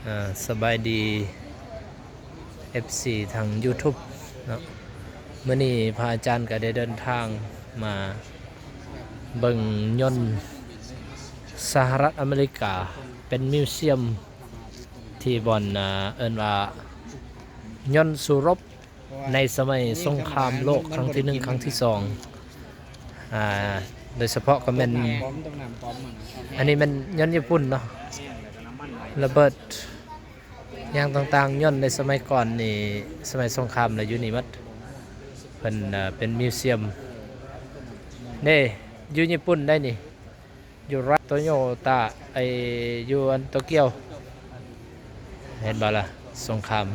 ອ່າ ສະບາຍດີ ເອັຟຊີ ທາງ YouTube ເນາະ. ມື້ນີ້ພະອາຈານກໍໄດ້ເດີນທາງມາເບິ່ງຍົນສະຫະລັດອາເມລິກາ ເປັນມິວຊຽມທີ່ບ່ອນ ອ່າ ເອີ້ນວ່າຍົນສູ້ຮົບ ໃນສະໄໝສົງຄາມໂລກຄັ້ງທີໜຶ່ງ ຄັ້ງທີສອງ ອ່າ ໂດຍສະເພາະກໍແມ່ນ ອັນນີ້ແມ່ນຍ້ອນຍີ່ປຸ່ນເນາະ ລະເບີດຫຍັງຕ່າງໆ ຍ້ອນໃນສະໄໝກ່ອນນີ້ ສະໄໝສົງຄາມລະຢູ່ນີ້ໝົດ. ເພິ່ນ ເປັນມິວຊຽມເດ້ ຢູ່ຍີ່ປຸ່ນໄດ໋ນີ້. ຢູ່ຮ້ານໂຕໂຍຕ້າ ໄອ້ ຢູ່ອັນໂຕກຽວ ເຫັນບໍ່ລະ? ສົງຄາມ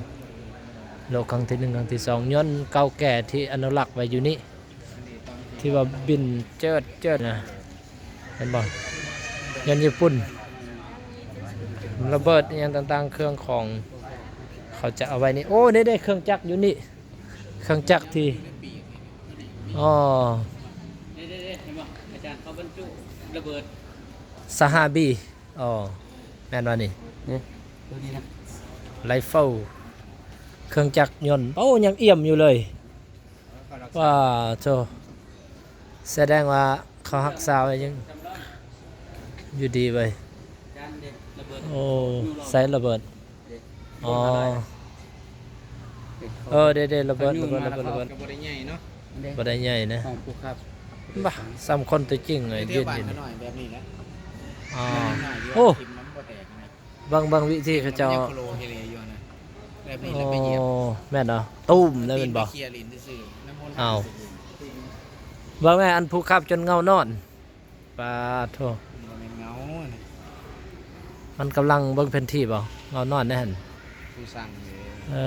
ໂລກຄັ້ງທີໜຶ່ງ ຄັ້ງທີສອງ ຍ້ອນເກົ່າແກ່ທີ່ອະນຸລັກໄວ້ຢູ່ນີ້ ທີ່ວ່າບິນເຈີດໆນະ ເຫັນບໍ່? ຍ້ອນຍີ່ປຸ່ນ ລະເບີດອີ່ຫຍັງຕ່າງໆ ເຄື່ອງຂອງເຂົາຈະເອົາໄວ້ນີ້. ໂອ້ ນີ້ເດ້ ເຄື່ອງຈັກຢູ່ນີ້. ເຄື່ອງຈັກທີ່ ອໍ ເດ້ໆໆ ເຫັນບໍ່? ອາຈານເຂົາບັນຈຸລະເບີດ ສະຫາບີ ອໍ ແມ່ນວ່ານີ້ ນີ້ ໂຕນີ້ນະ ໄລເຟີ້ ເຄື່ອງຈັກຍົນ. ໂອ້ ຍັງອ່ຽມຢູ່ເລີຍ. ວ້າໂທ້ ສະແດງວ່າເຂົາຮັກສາໄວ້ຍັງຢູ່ດີເວີຍ. ໂອ້ ໃສ່ລະເບີດ. ອໍ ເອີ ເດ້ໆ ລະເບີດ ລະເບີດ ລະເບີດ ລະເບີດ ກໍບໍ່ໄດ້ໃຫຍ່ເນາະ ບໍ່ໄດ້ໃຫຍ່ນະ ຂອງຜູ້ຂັບ ບ້າ ສ່ຳຄົນຕົວຈິງເລີຍ ຢືນຢູ່ນີ້ ແບບນີ້ແຫຼະ. ອໍ ໂອ້ ເບິ່ງ ເບິ່ງວິທີເຂົາເຈົ້າ ແບບນີ້ແຫຼະໄປຢຽບ. ອໍ ແມ່ນເນາະ ຕູມເລີຍແມ່ນບໍ່? ໄປເຄີຍຫຼິ້ນຊື່ໆ ອ້າວ ເບິ່ງແມ້ ອັນຜູ້ຂັບຈົນເຫງົານອນ. ປາໂທ້ ມັນກຳລັງເບິ່ງແຜນທີ່ບໍ່? ເຫງົານອນແດ່ຫັ້ນ ຜູ້ສັ່ງເດ້. ເອີ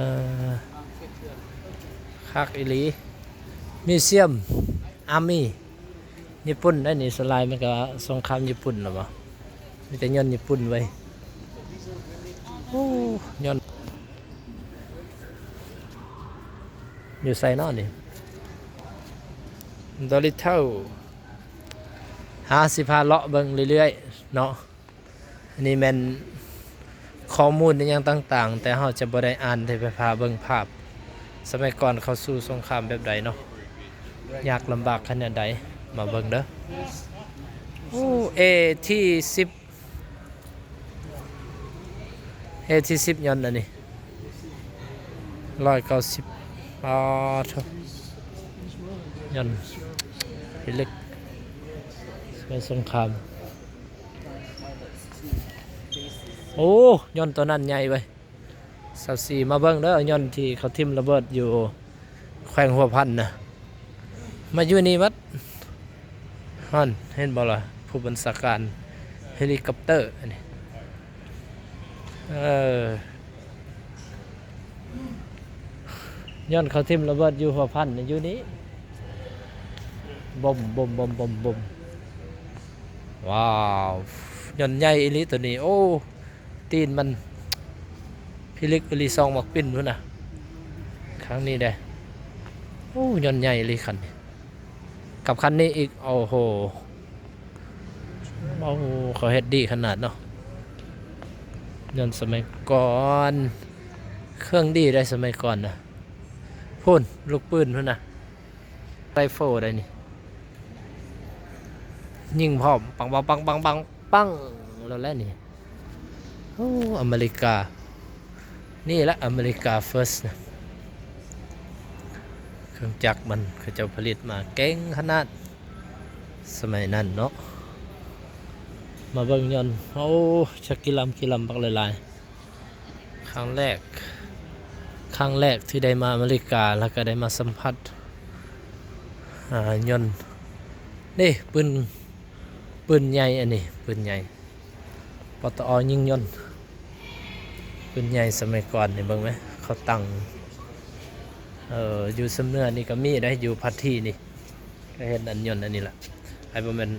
ຄັກອີ່ຫຼີ ມິວຊຽມອາມີ ຍີ່ປຸ່ນໄດ໋ນີ້. ສ່ວນຫຼາຍມັນກໍສົງຄາມຍີ່ປຸ່ນລະບໍ່? ມີແຕ່ຍ້ອນຍີ່ປຸ່ນເວີຍ. ໂອ້ ຍ້ອນ ຢູ່ໃສເນາະນີ້? ດອລິເທີ ຫາຊິພາເລາະເບິ່ງເລື້ອຍໆເນາະ. ອັນນີ້ແມ່ນຂໍ້ມູນອີ່ຫຍັງຕ່າງໆ ແຕ່ເຮົາຈະບໍ່ໄດ້ອ່ານ ແຕ່ໄປພາເບິ່ງພາບ ສະໄໝກ່ອນເຂົາສູ້ສົງຄາມແບບໃດເນາະ ຍາກລຳບາກຂະໜາດໃດ ມາເບິ່ງເດີ. ໂອ້ ເອທີສິບ ເອທີສິບ ຍ້ອນອັນນີ້ ຮ້ອຍເກົ້າສິບ ປາໂທ້ ຍ້ອນພິລຶກ ສະໄໝສົງຄາມ. ໂອ້ ຍ້ອນໂຕນັ້ນໃຫຍ່ເວີຍ. ຊາວສີ່ ມາເບິ່ງເດີ ຍ້ອນທີ່ເຂົາຖິ້ມລະເບີດຢູ່ແຂວງຫົວພັນນະ ມາຢູ່ນີ້ໝົດ. ຫັ້ນ ເຫັນບໍ່ລະ ຜູ້ບັນຊາການເຮລິຄອບເຕີອັນນີ້. ເອີ ຍ້ອນເຂົາຖິ້ມລະເບີດຢູ່ຫົວພັນ ຢູ່ນີ້ ບົມ ບົມ ບົມ ບົມ ບົມ. ວ້າວ ຍ້ອນໃຫຍ່ອີ່ຫຼີໂຕນີ້. ໂອ້ ຕີນມັນພິລຶກອີ່ຫຼີ ສອງໝາກປິ່ນພຸ້ນນະ ຄັ້ງນີ້ເດ້. ໂອ້ ຍ້ອນໃຫຍ່ອີ່ຫຼີຄັນນີ້ ກັບຄັນນີ້ອີກ ໂອ້ໂຫ ໂອ້ ເຂົາເຮັດດີຂະໜາດເນາະ. ຍ້ອນສະໄໝກ່ອນ ເຄື່ອງດີໄດ໋ ສະໄໝກ່ອນນະ. ພຸ້ນ ລູກປືນພຸ້ນນະ ໄຣໂຟໄດ໋ນີ້ ຍິງພ້ອມ ປັງ ປັງ ປັງ ປັງ ປັງ ປັງ ແລ້ວແຫຼະນີ້. ໂອ້ ອາເມລິກາ ນີ້ລະ ອາເມລິກາເຟີສນະ. ເຄື່ອງຈັກມັນ ເຂົາເຈົ້າຜະລິດມາເກັ່ງຂະໜາດ ສະໄໝນັ້ນເນາະ. ມາເບິ່ງຍ້ອນ ໂອ້ ຈັກກີ່ລຳ ກີ່ລຳ ບັກຫຼາຍໆ. ຄັ້ງແລກ ຄັ້ງແລກທີ່ໄດ້ມາອາເມລິກາ ແລ້ວກໍໄດ້ມາສຳຜັດ ອ່າ ຍົນ ເດ້ ປືນ ປືນໃຫຍ່ ອັນນີ້ປືນໃຫຍ່ ປຕອ ຍິງຍົນ ປືນໃຫຍ່ສະໄໝກ່ອນນີ້ ເບິ່ງແມ ເຂົາຕັ້ງ ເອີ ຢູ່ຊຳເໜືອນີ້ກໍມີໄດ໋ ຢູ່ພາທີນີ້ ກໍເຫັນອັນຍົນອັນນີ້ລະ ໄອ້ ບໍ່ແມ່ນ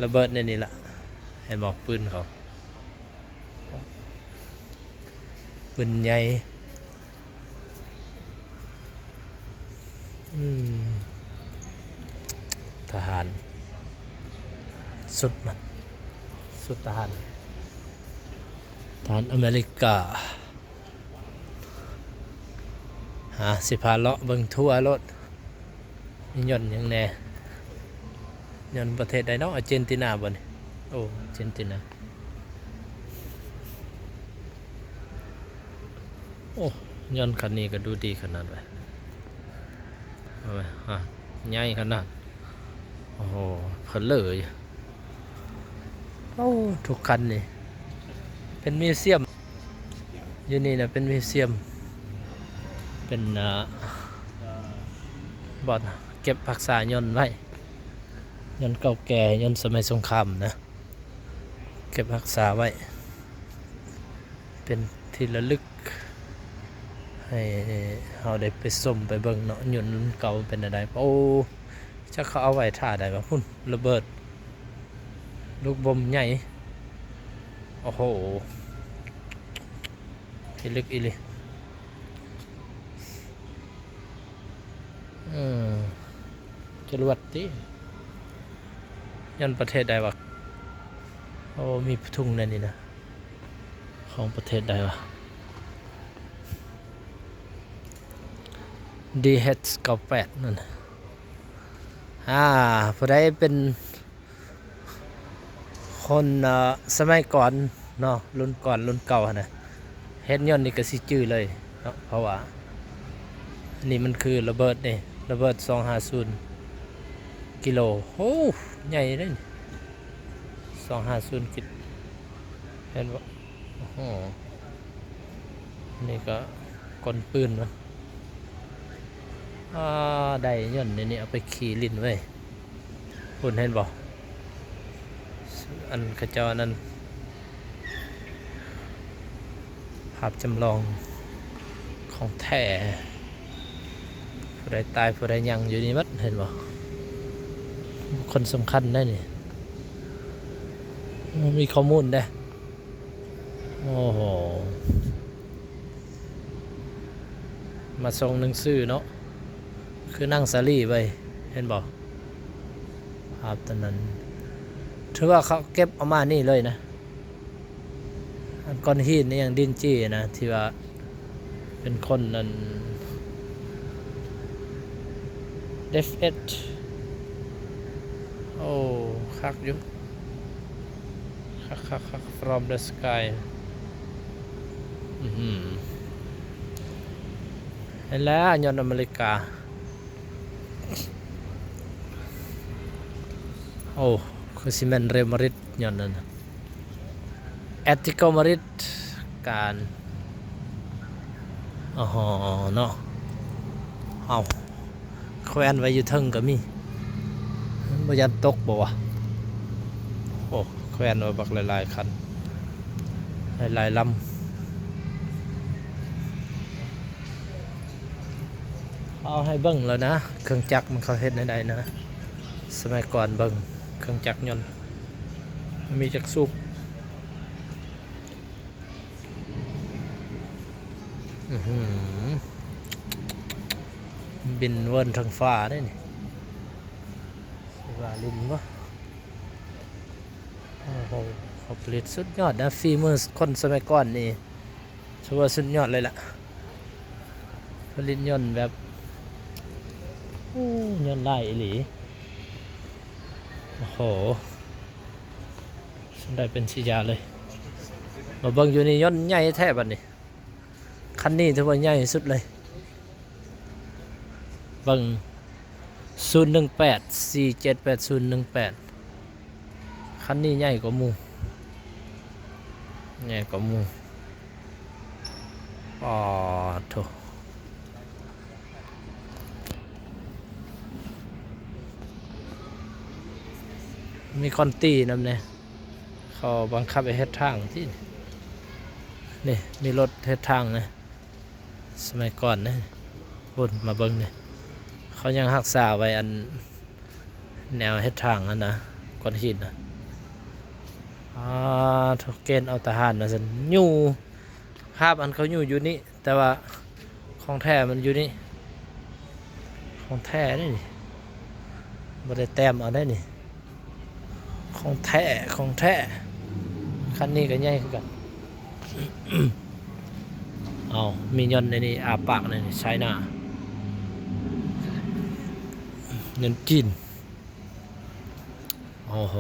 ລະເບີດໃນນີ້ລະ ເຫັນບໍ່ ປືນເຂົາ. ປືນໃຫຍ່ ອືມ ທະຫານ ຊຸດມັນ ຊຸດທະຫານ. ທາງອາເມລິກາ. ຫາ ຊິພາເລາະເບິ່ງທົ່ວໂລດ. ມີຍົນຫຍັງແດ່? ຍົນປະເທດໃດເນາະ? ອາເຈນຕິນາບໍ່ນີ້? ໂອ້ ອາເຈນຕິນາ. ໂອ້ ຍົນຄັນນີ້ກໍດູດີຂະໜາດໄວະ. ເອົາໄວ້ ຮະ ໃຫຍ່ຂະໜາດ. ໂອ້ໂຫ ເພີເລີຢູ່. ໂອ້ ທຸກຄັນນີ້ເປັນມິວຊຽມ. ຢູ່ນີ້ນະເປັນມິວຊຽມ ເປັນ ເອີ ບ່ອນເກັບຮັກສາຍົນໄວ້. ຍົນເກົ່າແກ່ ຍົນສະໄໝສົງຄາມນະ ເກັບຮັກສາໄວ້ ເປັນທີ່ລະລຶກ ໃຫ້ເຮົາໄດ້ໄປຊົມໄປເບິ່ງເນາະ ຍົນເກົ່າເປັນແນວໃດ. ໂອ້ ຈັກເຂົາເອົາໄວ້ທ່າໃດວະ? ພຸ້ນ ລະເບີດ ລູກບົມໃຫຍ່. ໂອ້ໂຫ ພິລຶກອີ່ຫຼີ. ເອີ ຈະລວດຕິ ຍ້ອນປະເທດໃດວະ? ໂອ້ ມີທຸງໃນນີ້ນະ ຂອງປະເທດໃດວະ? ດີເອັດເກົ້າແປດນັ້ນ. ອາ ຜູ້ໃດເປັນ ຄົນ ເອີ ສະໄໝກ່ອນເນາະ ລຸ້ນກ່ອນລຸ້ນເກົ່າຫັ້ນນະ ເຫັນຍົນນີ້ກໍຊິຈື່ເລີຍເນາະ ເພາະວ່າອັນນີ້ມັນຄືລະເບີດເດ້ ລະເບີດສອງຫ້າສູນກິໂລ. ໂອ້ ໃຫຍ່ເດ້ນີ້ ສອງຫ້າສູນກິໂລ ເຫັນບໍ່? ໂອ້ໂຫ ນີ້ກໍ ກົ້ນປືນມັນ. ອາ ໄດ້ຍົນໃນນີ້ເອົາໄປຂີ່ຫຼິ້ນເວີຍ. ພຸ້ນເຫັນບໍ່? ອັນເຂົາເຈົ້າອັນນັ້ນ ພາບຈຳລອງຂອງແທ້. ຜູ້ໃດຕາຍຜູ້ໃດຍັງຢູ່ນີ້ໝົດ ເຫັນບໍ່? ບຸກຄົນສຳຄັນໄດ໋ນີ້ ມີຂໍ້ມູນເດ້. ໂອ້ໂຫ ມາສົ່ງໜັງສືເນາະ ຄືນາງສາລີໄວ້ ເຫັນບໍ່? ພາບຕອນນັ້ນ ຖືວ່າເຂົາເກັບເອົາມານີ້ເລີຍນະ ອັນກ້ອນຫີນອີ່ຫຍັງ ດິນຈີ່ນະ ທີ່ວ່າ ເປັນຄົນນັ້ນ ເດຟເອັດ. ໂອ້ ຄັກຢູ່ ຄັກໆໆ From the Sky. ອື ເຫັນແລ້ວ ຍ້ອນອາເມລິກາ. ໂອ້ ຄືຊິແມ່ນເຣວມາດຣິດ ຍ້ອນນັ້ນນະ. ແອັດຕິໂກມາດຣິດ ການ ອໍ ເນາະ. ເອົາ ແຂວນໄວ້ຢູ່ເທິງກໍມີ ບໍ່ຢ້ານຕົກບໍ່ວະ? ໂອ້ ແຂວນໄວ້ບັກຫຼາຍໆຄັນ ຫຼາຍໆລຳ. ເອົາໃຫ້ເບິ່ງແລ້ວນະ ເຄື່ອງຈັກມັນເຂົາເຮັດແນວໃດນະ ສະໄໝກ່ອນເບິ່ງເຄື່ອງຈັກຍົນ ມີຈັກສູບ. ອືຫື ບິນເວີນເທິງຟ້າເດ້ນີ້ ຊິວ່າຫຼິ້ນບໍ່? ໂອ້ໂຫ ເຂົາຜະລິດສຸດຍອດນະ ຝີມືຄົນສະໄໝກ່ອນນີ້ ຖືວ່າສຸດຍອດເລີຍລະ ຜະລິດຍົນແບບ ໂອ້ ຍົນຫຼາຍອີ່ຫຼີ. ໂອ້ໂຫ ໄດ້ເປັນຊິຢາເລີຍ. ມາເບິ່ງຢູ່ນີ້ ຍົນໃຫຍ່ແທ້ບັດນີ້ ຄັນນີ້ຖືວ່າໃຫຍ່ສຸດເລີຍ. ເບິ່ງ ສູນໜຶ່ງແປດ ສີ່ເຈັດແປດສູນໜຶ່ງແປດ ຄັນນີ້ໃຫຍ່ກວ່າໝູ່ ໃຫຍ່ກວ່າໝູ່. ປາດໂທ້ ມີຄົນຕີນຳແດ່ ເຂົາບັງຄັບໃຫ້ເຮັດທາງຕິ. ນີ້ ມີລົດເຮັດທາງນະ ສະໄໝກ່ອນເດ້ ພຸ້ນ ມາເບິ່ງນີ້ ເຂົາຍັງຮັກສາໄວ້ອັນ ແນວເຮັດທາງຫັ້ນນະ ກ້ອນຫີນນະ. ອາ ໂທ້ ເກນເອົາທະຫານວ່າຊັ້ນ ຍູ້ ພາບອັນເຂົາຍູ້ຢູ່ນີ້ ແຕ່ວ່າຂອງແທ້ມັນຢູ່ນີ້ ຂອງແທ້ເດ້ນີ້ ບໍ່ໄດ້ແຕ້ມເອົາໄດ໋ນີ້. ຂອງແທ້ ຂອງແທ້. ຄັນນີ້ກໍໃຫຍ່ຄືກັນ ເອົາ ມີເງິນໃນນີ້ ອາປາກໃນນີ້ ໃຊ້ໜ້າ ເງິນຈີນ. ໂອ້ໂຫ